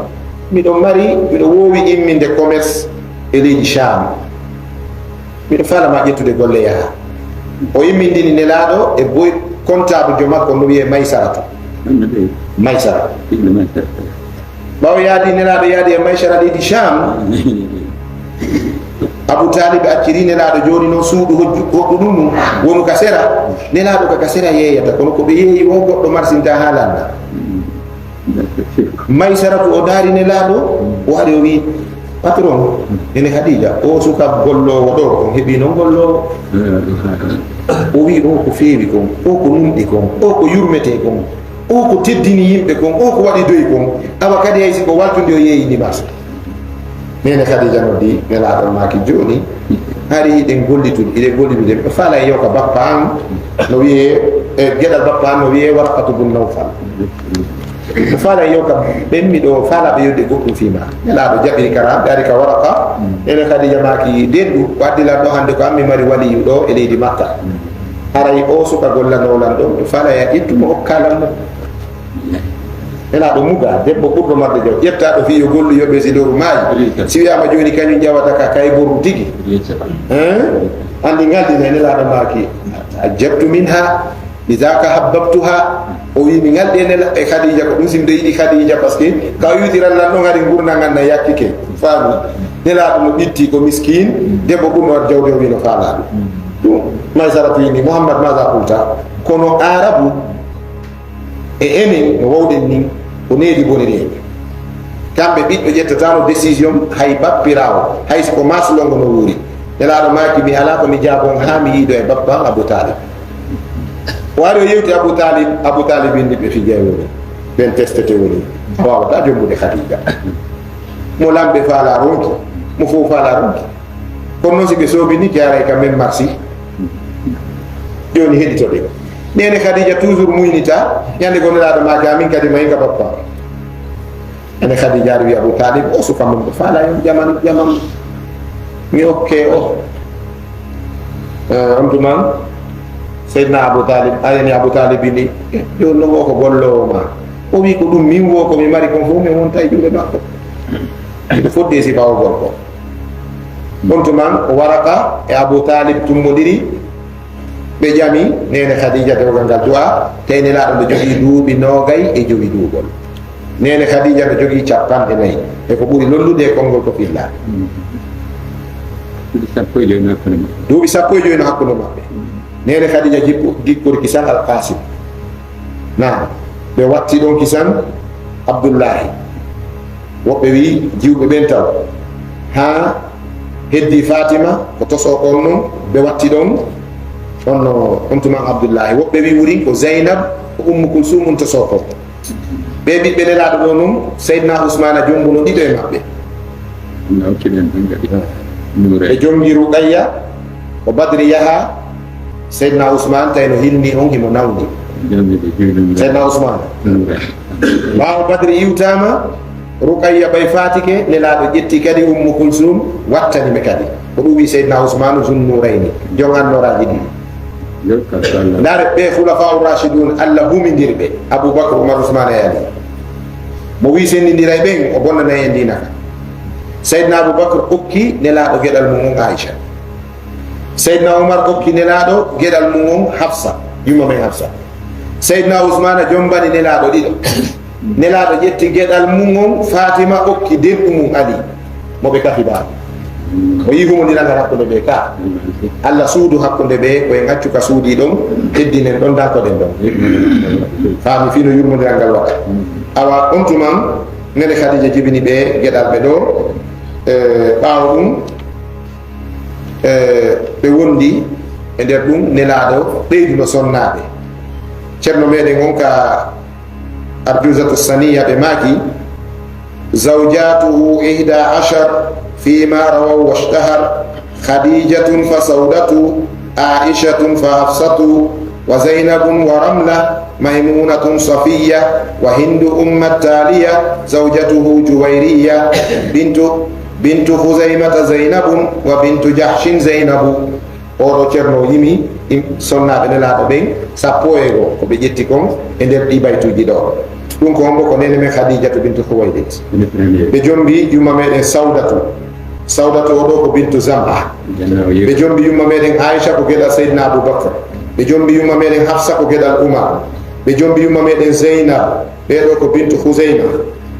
miɗo mari, miɗo woowi imminde commerce e leydi Sham. Miɗo faalama ƴettude golle yaha. O immindini Nelaaɗo e boy comptable jo makko no wiyee Maysaratu. Maysara. Ɓawo yaadi Nelaaɗo yaadi e Maysara leydi Sham. Abu Talib acciri Nelaaɗo jooni noon suudu hojju, goɗɗo ɗum mum wonu ka sera. Nelaaɗo ka, ka sera yeeyata, kono ko ɓe yeeyi o goɗɗo marsinta haa lannda. Maysaratu o daari Nelaaɗo, o ari o wi, "Patron, ene Khadija, o suka golloowo ɗo, on heɓi noon golloowo." O wi, "O ko feewi kon, o ko nunɗi kon, o ko yurmetee kon, o ko teddini yimɓe kon, o ko waɗi doy kon, awa kadi hay si ko waltude o yeeyini marsa." Neene Khadija noddi Nelaaɗo maaki, "Jooni, hari hiɗen gollitude, hiɗen gollitude. Miɗo faala en yewta bappa an, no wiyee, e geɗal bappa an, no wiyee Waraqatu bun Nawfal. Miɗo faala en yewta ɓen, miɗo faala ɓe yewtude goɗɗum fii ma." Nelaaɗo jaɓiri kara, ɓe ari ka Waraqa. Neene Khadija maaki, "Denɗu, ko addi lan ɗo hannde ko an mi mari waliyu ɗo e leydi Makka. Haray o suka gollanoo lan ɗo, miɗo faala en ƴettu mo okka lan mo." Ena ɗo muga, debbo ɓurɗo marde jaw, ƴettaaɗo fii yo gollu, yo ɓe si lowru maayi. Si wiyaama jooni kañum ƴawata ka kay borru tigi. Hein? Anndi ngalɗi ne, Nelaaɗo maaki, "Ajabtu minha, lidhaka habbabtuha." O wi, "Mi ngalɗi e Nela-, e Khadija, ko ɗum si miɗo yiɗi Khadija, parce que ka o yiwtiran lan ɗon hari ngurndan an na yakkike." Faami? Nelaaɗo no ɓitti ko miskin, debbo ɓurɗo marde jawdi o wi no faalaa ɗum. Ɗum, Maysaratu yini, "Muhammad, maza qulta?" Kono Aarabu, e enen no wowɗen nin, ko needi boni reeni. Kamɓe ɓiɗɗo ƴettataano décision hay bappiraawo, hay si ko maslongo no wuuri. Nelaaɗo maaki, "Mi alaa ko mi jaabon haa mi yiido e bappa Abu Talib." O ari o yewti Abu Talib, Abu Talib inni ɓe fijay woni, ɓen testete woni. A waawataa jombude Khadija. Mo lamɓe faalaa ronki, mo fow faalaa ronki. Kono noon si ɓe soobini, ke aray ka men marsi. Jooni heɗitoɗen. Neene Khadija toujours muynita, ñande goo Nelaaɗo maaki, "Amin kadi mayi ka bappa." Ene Khadija ari wi Abu Talib, "O suka mum, ko faala yo jaman, jaman. Mi okke o." Eh, on tuma, Seydina Abu Talib, ayani Abu Talib ni, "Eh, jooni noon o ko golloowo ma." O wi, "Ko ɗum min wo ko mi mari kon fof, mi wonta e juuɗe makko." Ko fodde sifa o gorko. On tuma, Waraqa e Abu Talib tummodiri, ɓe ƴami neene Khadija dewgal ngal du'a, tawi Nelaaɗo no jogii duuɓi noogay e jowi duugol. Neene Khadija no jogii cappanɗe nayi. E ko ɓuri lollude e konngol ko filla. Duuɓi sappo e jowi no hakkunde maɓɓe. Duuɓi sappo e jowi no hakkunde maɓɓe. Neene Khadija jippo-, jippori kisan Al Qasim. Naam. Ɓe watti ɗon kisan Abdullahi. Woɓɓe wi jiwɓe ɓen taw. Haa heddi Fatima, ko tosoo kon non, ɓe watti ɗon. On no, on tuma Abdullahi. Woɓɓe wi wurin ko Zainab, ko Ummu Kulsum, on tosoo kon. Ɓe ɓiɓɓe Nelaaɗo ɗo non, Seydina Usmaana jombuno ɗiɗo e maɓɓe. Nawtiɗen ɗon kadi. Nuure. Ɓe jongi Ruqayya, ko Badri yaha, Seydina Usmaan tawi no hilni on, himo nawni. Jamiɗe juulum. Seydina Usmaan. Nuure. Ɓaawo Badri iwtaama, Ruqayya ɓay faatike, Nelaaɗo ƴetti kadi Ummu Kulsum, wattani ɓe kadi. Ko ɗum wi Seydina Usmaanu Zun Nuurayni, jon annooraaji ɗiɗi. Ndaare ɓe Khulafa'u Rashidun, Allah humindir ɓe, Abu Bakr, Umar, Usmaan e Ali. Mo wi senndindiray ɓen, o bonnanay en diina ka. Seydina Abu Bakr okki Nelaaɗo geɗal mum on Aisha. Seydina Umar okki Nelaaɗo geɗal mum on Hafsa, yumma men Hafsa. Seydina Usmaana jombani Nelaaɗo ɗiɗo. Nelaaɗo ƴetti geɗal mum on, Fatima okki denɗu mum Ali, mo ɓe kafi baaba. O yii humondiral ngal hakkunde ɓe ka. Allah suudu hakkunde ɓe, ko en accu ka suudi ɗon, teddinen ɗon, dankoɗen ɗon. Faami fii no yurmondiral ngal waɗa. Awa, on tuman, nene Khadija jibini ɓe geɗal ɓe ɗo, e, ɓaawo ɗum, e, ɓe wondi e nder ɗum, Nelaaɗo ɓeyduno sonnaaɓe. Ceerno meɗen on ka Arjuzatu Saniya ɓe maaki, "Zawjatuhu ihda ashar fima rawaw washtahar, Khadiijatun fa Sawdatu, Aa'ishatun fa Hafsatu, وزينب ورملة ميمونة صفية وهند أم التالية زوجته جويرية بنت، بنت خزيمة زينب وبنت جحش زينب. Oɗo Ceerno yimi im-, sonnaaɓe Nelaaɗo ɓen sappo e goo, ko ɓe ƴetti kon e nder ɗii baytuuji ɗoo. Ɗum ko hombo? Ko neene men Khadijatu bintu Khuwaylid. Ɓe jombi yumma meɗen Sawdatu. Sawdatu oɗo ko bintu Zam'a. Ɓe jombi yumma meɗen Aisha ko geɗal Seydina Abu Bakr. Ɓe jombi yumma meɗen Hafsa ko geɗal Umar. Ɓe jombi yumma meɗen Zeynab. Ɓee ɗoo ko bintu Khuzayma.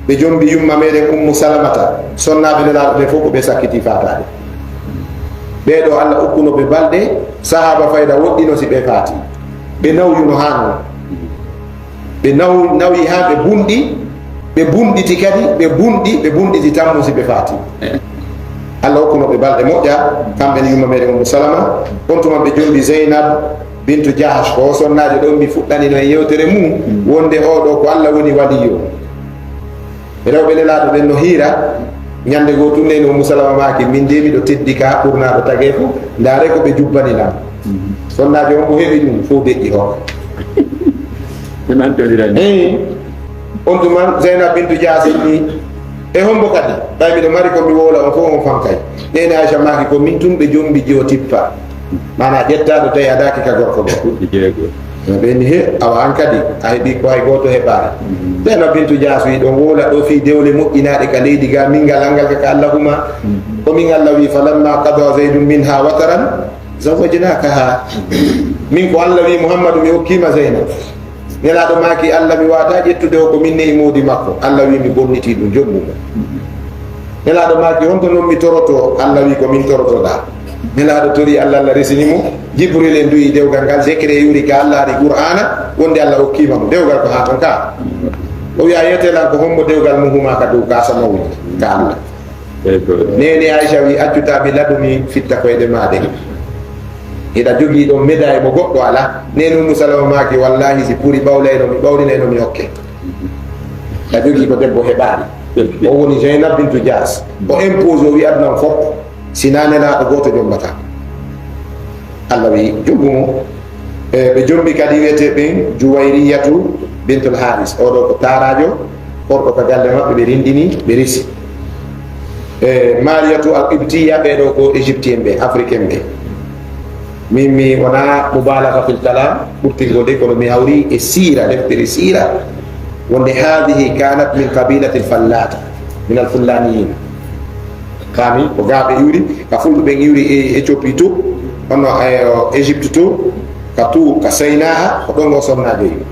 Ɓe jombi yumma meɗen Ummu Salamata. Sonnaaɓe Nelaaɗo ɓen fof ko ɓe sakkiti faataade. Ɓee ɗoo Allah okkuno ɓe balɗe, sahaaba fayda woɗɗino si ɓe faati. Ɓe nawyuno haa non. Ɓe naw-, nawyi haa ɓe bunɗi, ɓe bunɗiti kadi, ɓe bunɗi, ɓe bunɗiti tammu si ɓe faati. Allah okkuno ɓe balɗe moƴƴa, kamɓe ne yumma meɗen Ummu Salama. On tuma ɓe jombi Zeynab bintu Jahash, ko o sonnaajo ɗo mi fuɗɗanino e yewtere mum, wonde oɗo ko Allah woni waliyo. Rewɓe Nelaaɗo ɓen no hiira, ñande goo tun nene Ummu Salama maaki, "Min de miɗo teddi ka ɓurnaaɗo tagee fof, ndaare ko ɓe jubbani lam." Sonnaajo on ko heɓi ɗum fof deƴƴi hokka. Ɓe mantorirani. Eey. On tuma Zeynab bintu Jahsh ni, "E hombo kadi? Ɓay miɗo mari ko mi wowla on fof on fankay." Nene Aisha maaki, "Ko min tun ɓe jombi jo tippa." Maanaa ƴettaaɗo tawi a daaki ka gorko goo. Ɓe ni, "He, awa an kadi, a heɓi ko hay gooto heɓaali." Zeynab bintu Jahsh wi, "Ɗon wowla ɗoo fii dewle moƴƴinaaɗe ka leydi gaa, min ngal anngal ka, ka Allahuma. Ko min Allah wi, falamma qada Zaydun minha wataran zawwajnakaha." Min ko Allah wi, Muhammadu, mi hokkii ma Zeynab. Nelaaɗo maaki, "Allah, mi waawataa ƴettude o, ko min ne'i moodi makko." Allah wi, "Mi bonnitii ɗum, jommu mo." Nelaaɗo maaki, "Honto non mi toroto?" Allah wi, "Ko min torotoɗaa." Nelaaɗo tori Allah, Allah resini mo. Jibril en du'i dewgal ngal, secret yuri ka Allah, ari Qur'aana, wonde Allah hokkii ma mo. Dewgal ko haa ton ka. O wi'a, "Yeete lan ko hombo dewgal mo huma ka dow ka samawuji ka Allah." Nene Aisha wi, "Accu ta mi laɗu mi fitta koyɗe maa ɗen. Hiɗa jogii ɗon médaille mo goɗɗo alaa?" Nene Ummu Salama maaki, "Wallahi, si puri ɓawlayno mi, ɓawlinayno mi hokke." Ka jogii ko debbo heɓaali. O woni Zeynab bintu Jahsh. O impose, o wi aduna on fof, si naa Nelaaɗo gooto jombata. Allah wi joggu mo. E, ɓe jombi kadi wiyetee ɓen Juwayriyatu bintul Haris. Oɗo ko taaraajo, korɗo ka galle maɓɓe, ɓe rindini, ɓe resi. E, Mariyatu al Qibtiyya, ɓee ɗoo ko Égyptien ɓe, Africain ɓe. Min mi wona mubalaga fil kalam, ɓurtingol de, kono mi hawri e siira, deftere siira. Wonde, "Hadihi kanat min qabilati al-fallata, min al-fullaniyin." Kami, ko gaa ɓe iwri, ka fulɓe ɓen iwri e Éthiopie to, hono, e, o, Égypte to, ka Tuur, ka Saynaha, ko ɗon o sonnaajo iwri.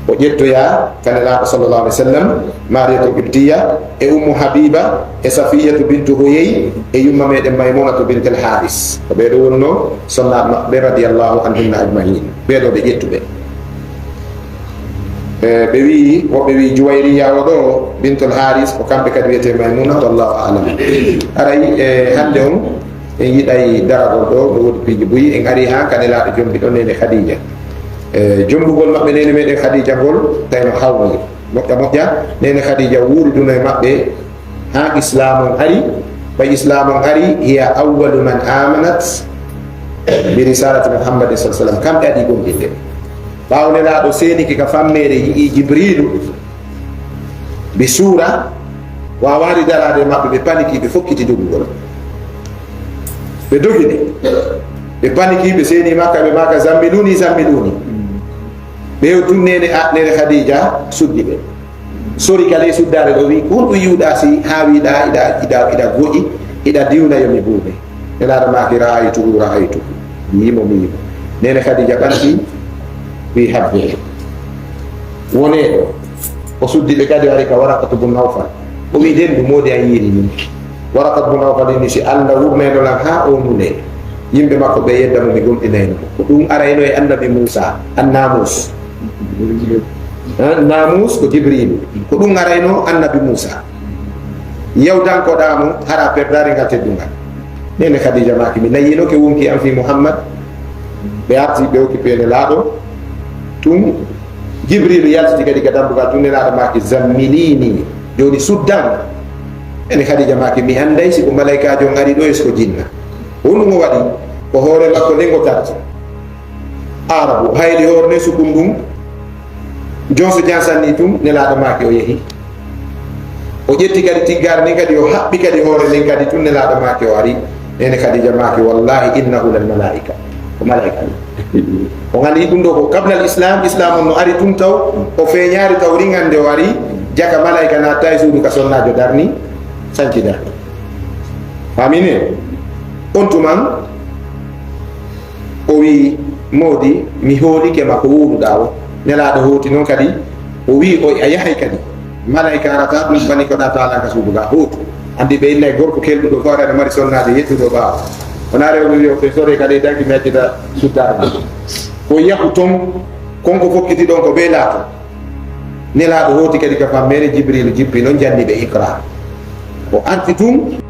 O ƴettoya ka Nelaaɗo sallallahu alaihi wasallam, Mariyatul Qibtiyya, e Ummu Habiba, e Safiyatu bintu Huyay, e yumma meɗen Maymunatu bintul Haris. Ko ɓee ɗoo wonno sonnaaɓe maɓɓe, radiyallahu anhunna ajmain. Ɓee ɗoo ɓe ƴettuɓe. E, ɓe wi'i, woɓɓe wi'i Juwayriya o ɗoo, bintul Haris, ko kamɓe kadi wiyetee Maymuna, wallahu a'lam. Aray, e, hannde on, en yiɗay daragol ɗoo, no woodi piiji buy, en ari haa ka Nelaaɗo jombi ɗoo, Nene Khadija. E, jombugol maɓɓe Nene meɗen Khadija ngol, tawi no hawni. Moƴƴa moƴƴa, Nene Khadija wuuri duno e maɓɓe, haa Islaam on ari, ɓay Islaam on ari, hiya awwalu man amanat bi risalati Muhammadin sallallahu alaihi wasallam. Kamɓe adi gomɗinde. Ɓaawo Nelaaɗo seenike ka fammeere, yi'i Jibriilu, bi suura, waawaali daraade e maɓɓe, ɓe paniki, ɓe fokkiti dogugol. Ɓe dogini. Ɓe paniki, ɓe seeni Makka, ɓe maaka, "Zammiluni, zammiluni." Ɓe tun Nene, a, Nene Khadija suddi ɓe. Sori ka ley suddaare ɗoo, wi, "Ko honɗum yi'uɗaa si haawiɗaa, iɗa, iɗa, iɗa goƴi, iɗa diwna, yo mi buuɓe?" Nelaaɗo maaki, "Ra'aytuhu, ra'aytuhu." Mi yi'i mo, mi yi'i mo. Nene Khadija ɓanti, wi, "Habbee. Wonee ɗoo." O suddi ɓe kadi, o ari ka Waraqatu bun Nawfal. O wi, "Nden ɗum moodi an yi'iri min." Waraqatu bun Nawfal inni, "Si Allah wurnayno lan haa o nune, yimɓe makko ɓe yedda mo, mi gomɗinayno mo." Ko ɗum arayno e Annabi Muusa, an-namus. Eh, namus ko Jibriilu. Ko ɗum arayno Annabi Muusa. Yawtankoɗaa mo, hara perdaare ngal teddungal. Nene Khadija maaki, "Mi nayiino ke wonki am fii Muhammad." Ɓe arti, ɓe occupé Nelaaɗo. Tun Jibriilu yaltiti kadi ka dambugal tun, Nelaaɗo maaki, "Zammilini. Jooni suddan." Nene Khadija maaki, "Mi annday si ko malaykaajo on ari ɗoo, e si ko jinna." Honɗum o waɗi? Ko hoore makko nden o tarti. Aarabu, hayli hoore nden sukun ndun, jon so jansanni tun, Nelaaɗo maaki o yehi. O ƴetti kadi tiggaare nden kadi, o haɓɓi kadi hoore nden kadi tun, Nelaaɗo maaki o ari. Nene Khadija maaki, "Wallahi innahu lal malaika." Ko malaika ni. O gandi ɗum ɗo ko qabla al islam, islam on no ari tun taw, o feeñaari taw ringande o ari, jaka malaika naatta e suudu ka sonnaajo darni, sanci darni. Famine? On tuman, o wi, "Moodi, mi hoolike ma ko wowluɗaa o." Nelaaɗo hooti noon kadi, o wi, "O a yahay kadi. Malaika arata ɗum bani ko ɗa taalanka suudu ga, hootu." Andi ɓe innay gorko kelɗuɗo fof aɗa mari sonnaajo yettuɗo ɓaawo. Wona rewɓe wiyo ɓe sore kadi danki mi accita suddaare ma. Ko yahu toon, kon ko fokkiti ɗon ko ɓe laato. Nelaaɗo hooti kadi ka fammere, Jibril jippi noon janni ɓe Iqra. O arti tun.